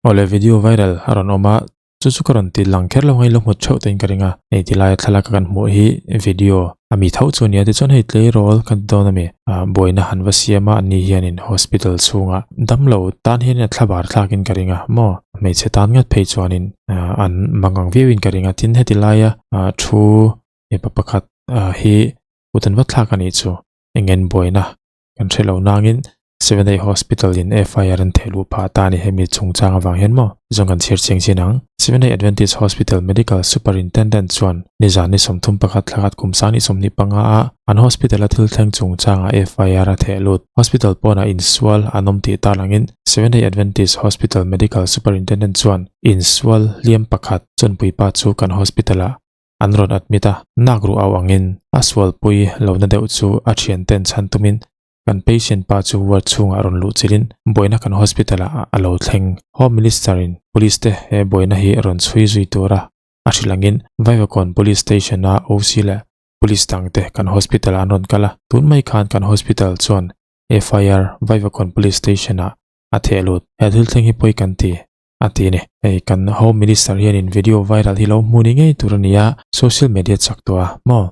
Awle video viral a rawn awm a, chu chu ka rawn ti lang kher lo ang i lo hmu theuh te in ka ring a, hei ti laia thlalak a kan hmuh hi video a mi tho chu a nia tichuan hei tleirawl kan ti dawn a mi ah buaina han va siam a an ni hianin hospital chhungah damlo tan hianin a thlabar thlakin ka ring a maw hmeichhe tan ngat phei chuanin ah an mangang viauin ka ring a tin heti laia ah thu mipa pakhat ah hi kut an va thlak a nih chu eng buaina kan hre lo nangin Seven Day Hospital in FIR an theh luh phah ta a ni hemi chungchang avang hian maw zawng kan chhiar chiang chin ang. Seven Day Adventist Hospital Medical Superintendent chuan nizan ni 31 thlakhat kum sang ni 25 a an hospital a thil thleng chungchanga FIR a theh lut. Hospital pawnah insual an awm tih tarlangin Seven Day Adventist Hospital Medical Superintendent chuan insual hliam pakhat chuanpuipa chu kan hospital ah an rawn admit a, nak ruh au angin a sualpui lohna deuh chu a thianten chhan tumin kan patient pa chu ward chhungah rawn luh chilhin buaina kan hospital ah a lo thleng. Home Minister in police te he buaina hi rawn chhui zui tura a hrilh angin Vaivakawn Police Station a OC leh police dang te kan hospital ah an rawn kal a, tun mai khan kan hospital chuan FIR Vaivakawn Police Station ah a theh lut. He thil thleng hi pawi kan ti. a ti a ni. Hei kan Home Minister hianin video viral hi lo hmu ni ngei tur a ni a, social media chak tawh a maw?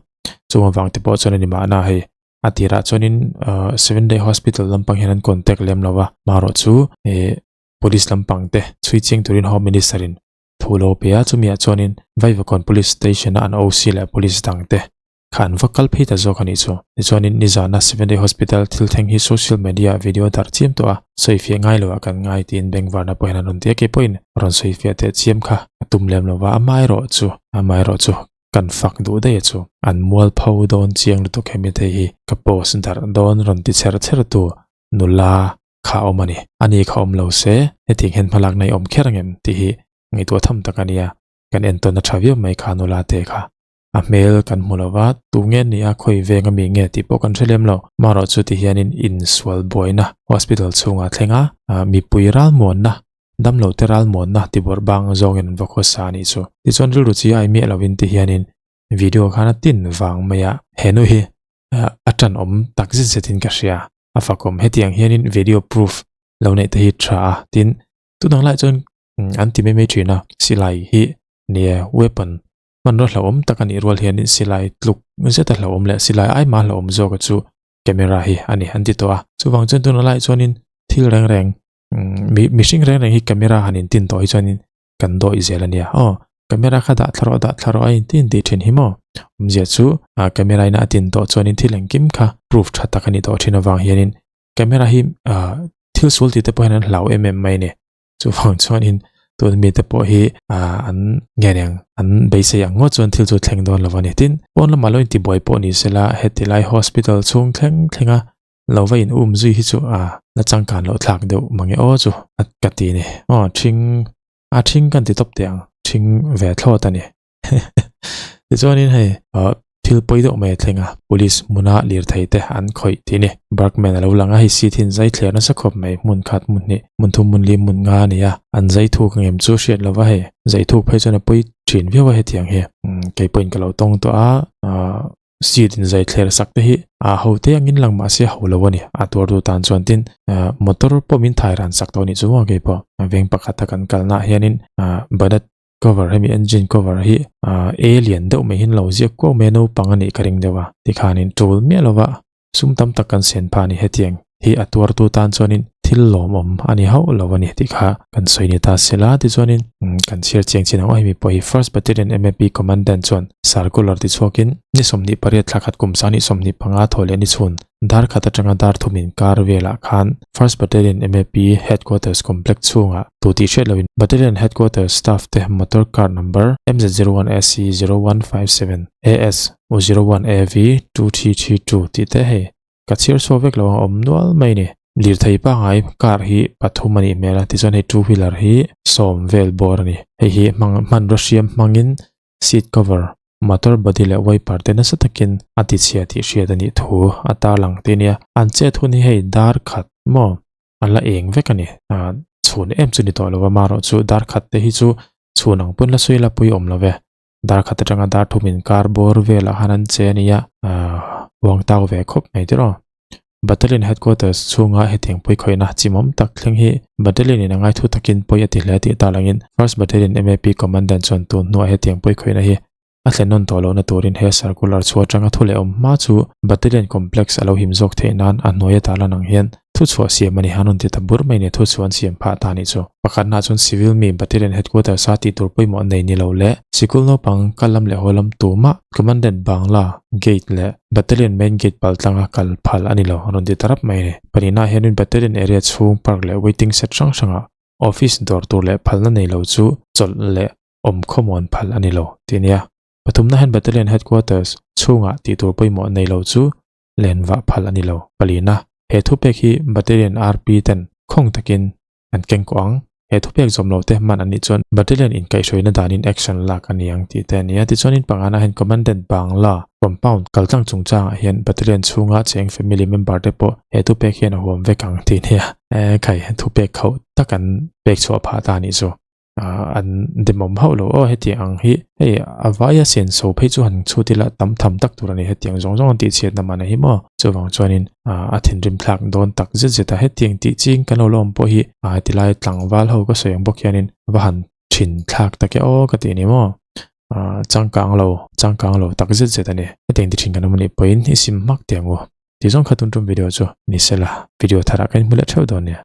Chung avang te pawh chuan a ni mahna hei a tirah chuanin ahh Seven Day Hospital lampang hian an contact lem lo a, marawh chu eh police lampang te chhui chiang turin Home Minister in thu lo pe a, chumi ah chuanin Vaivakawn Police Station a an OC leh police dang te kha an va kal phei ta zawk a nih chu. Tichuanin nizana Seven Day Hospital thil thleng hi social media ah video a darh chiam tawh a, sawifiah ngai loh ah kan ngai tiin bengvarna pawhin an rawn ti a, kei pawhin rawn sawifiah teh chiam kha a tum lem lo va, amaherawh chu amaherawh chu kan fak duh daih a chu. An mualpho dawn chiang lutuk hemi te hi ka post darh dawn rawn ti chher chher tu nula kha a awm a ni. Ani kha awm lo se hetiang hian hmalak na i awm kher angem tih hi ngaihtuah tham tak a nia, kan entawn a tha viau mai kha nula te kha. A hmel kan hmu lo va, tu nge ni a khawi veng ami nge tih pawh kan hre lem lo. Marawh chu ti hianin insual buaina hospital chhungah thleng a, mipui ralmuanna, damlo te ralmuanna ti bawrh bang zawngin an va khawsa a nih chu. Tichuan rilru chi ai miah lovin ti hianin video khan a tin vang mai a, he nu hi a tanawm tak zet zetin ka hria. A fakawm hetiang hianin video proof lo neih te hi tha a, tin tunang lai chuan an ti mai mai thin a, silai hi nia weapon Hmanraw hlauhawm tak a nih rual hianin silai tluk zeta hlauhawm leh silai aima hlauhawm zawka chu camera hi a ni an ti tawh a. Chuvang chuan tuna laiah chuanin thil reng reng mi mihring reng reng hi camera han intin tawh hi chuanin kan dawih zel a nia. Aw camera kha dah thla rawh dah thla rawh a intin tih thin hi maw? Awmzia chu camera ina a tin tawh chuanin thil engkim kha proof tha tak a ni tawh thin avang hianin camera hi thil sul tih te pawh hian an hlau em em mai a ni. Chuvang chuanin tun mite pawh hi an nge niang an beisei ang ngawt chuan thil chu thleng dawn lo a ni. Tin, pawn lamah lo intibuai pawh ni sela heti lai hospital chhung thleng thlenga lo va in um zui hi chu a la changkan loh thlak deuh mange aw chu a ka ti ni. Aw ṭhing a ṭhing kan ti tawp teh ang ṭhing ve thlawt a ni. Tichuanin hei thil pawi deuh mai a thleng a, police hmuna lirthei te an khawih tih a ni. Bergman a lo lang a, hei seat hi an zai thler nasa khawp mai, hmun khat, hmun hnih, hmun thum, hmun li, hmun nga a ni a, an zai thuk ang em chu hriat lova hei zai thuk phei chuan a pawi thin viau a hetiang hi. Kei pawhin ka lo tawng tawh a, seat in zai thler sak te hi a ho te angin lang mahse a ho lo a ni, a tuartu tan chuan tin motor pawh min thai ran sak tawh a nih chu maw kei pawh veng pakhata kan kalnaah hianin bonnet cover hemi engine cover hi ah a lian deuh mai hian lo ziak kuau mai a naupang a nih ka ring deuh a tikhanin tul miah lova sum tam tak kan sen phah a ni hetiang hi a tuartu tan chuanin thil lawmawm a ni hauh lo a ni tih kha kan sawi ni ta sela tichuanin kan chhiar chiang chin ang aw hemi pawh hi first battalion M_A_P commandant chuan circular tichhuakin ni 28 thla khat kum sang ni 25 thaw leh ni chhun dar khat atanga dar thum inkar velah khan First Battalion MAP Headquarters Complex chhungah tu tih hriat loin Battalion Headquarters staff te motor car number MZ01SC0157 AS01AV2332 tih te hei ka chhiar chhuak vek lo ang a awm nual mai ni. Lirthei pangngai car hi pathum a nih hmel a tichuan hei two wheeler hi sawm vel bawr a ni. Hei hi hmang hmanraw hriam hmangin seat cover Motor body leh wiper te nasa takin a ti chhia tih hriat a nih thu a tarlang tih a nia. An chet hun hi hei dar khat maw a la eng vek a ni. Ah chhun em chu ni tawh lo va marawh chu dar khat te hi chu chhun ang pawn la sawi la pui awm lo ve. Dar khat atanga dar thum inkar bawr velah khan an che a nia. Ah uang tau ve khawp mai tiraw. Battalion Headquarters chhunga hetiang pawi khawihna chimawm tak thleng hi Battalion in a ngaithu takin pawi a ti hle tih tarlangin First Battalion MAP Commandant chuan tun hnuah hetiang pawi khawihna hi a thlen nawn tawh lohna turin he circular chhuah atanga thu leh awm hma chu Battalion Complex a lo him zawk theih nan a hnuaia tarlan ang hian thuchhuah siam a ni han rawn ti ta bur mai ni thuchhuah an siam phah ta a nih chu. Pakhatnaah chuan civil mi Battalion Headquarters a tih tur pawimawh nei ni lo leh sikul naupang kal lam leh haw lam tumah Commandant Bangla Gate leh Battalion Main Gate pal tlanga kal phal a ni lo a rawn ti ta rap mai a ni. Pahnihnaah hianin Battalion area chhung park leh waiting shed hrang hrangah office dawr tur leh phalna nei lo chu chawlh leh awm khawmuan phal a ni lo tih a nia. Pathumna hian Battalion Headquarters chhungah tih tur pawimawh nei lo chu len vah phal a ni lo. Palina, he thupek hi Battalion RP ten khawng takin an keng kawh ang. He thupek zawm lo te hman an nih chuan Battalion inkaihhruaina danin action lak a ni ang tih te a ni a. Tichuanin pangana hian Commandant Bangla compound kaltlang chungchangah hian Battalion chhunga cheng family member te pawh he thupek hian a huam vek ang tih a nia. Ekhai, thupek khauh tak an pek chhuah phah ta a nih chu. an demawm hauh lo aw hetiang ang hi hei a vaia senso phei chu han chhut ila tam tham tak tur a ni hetiang zawng zawng an tih chhiat na man a hi maw chuvang chuanin a thinrim thlak dawn tak zet zet a hetiang tih ching kan lo la awm pawh hi tilai tlangval ho ka sawi ang bawk hianin va han thin thlak tak e aw ka tih a ni maw changkang lo changkang lo tak zet zet a ni hetiang ti thin kan awm a nih pawhin i sim hmak teh ang u tih zawng kha tun tum video chu ni sela video tharah kan inhmu leh theuh dawn nia.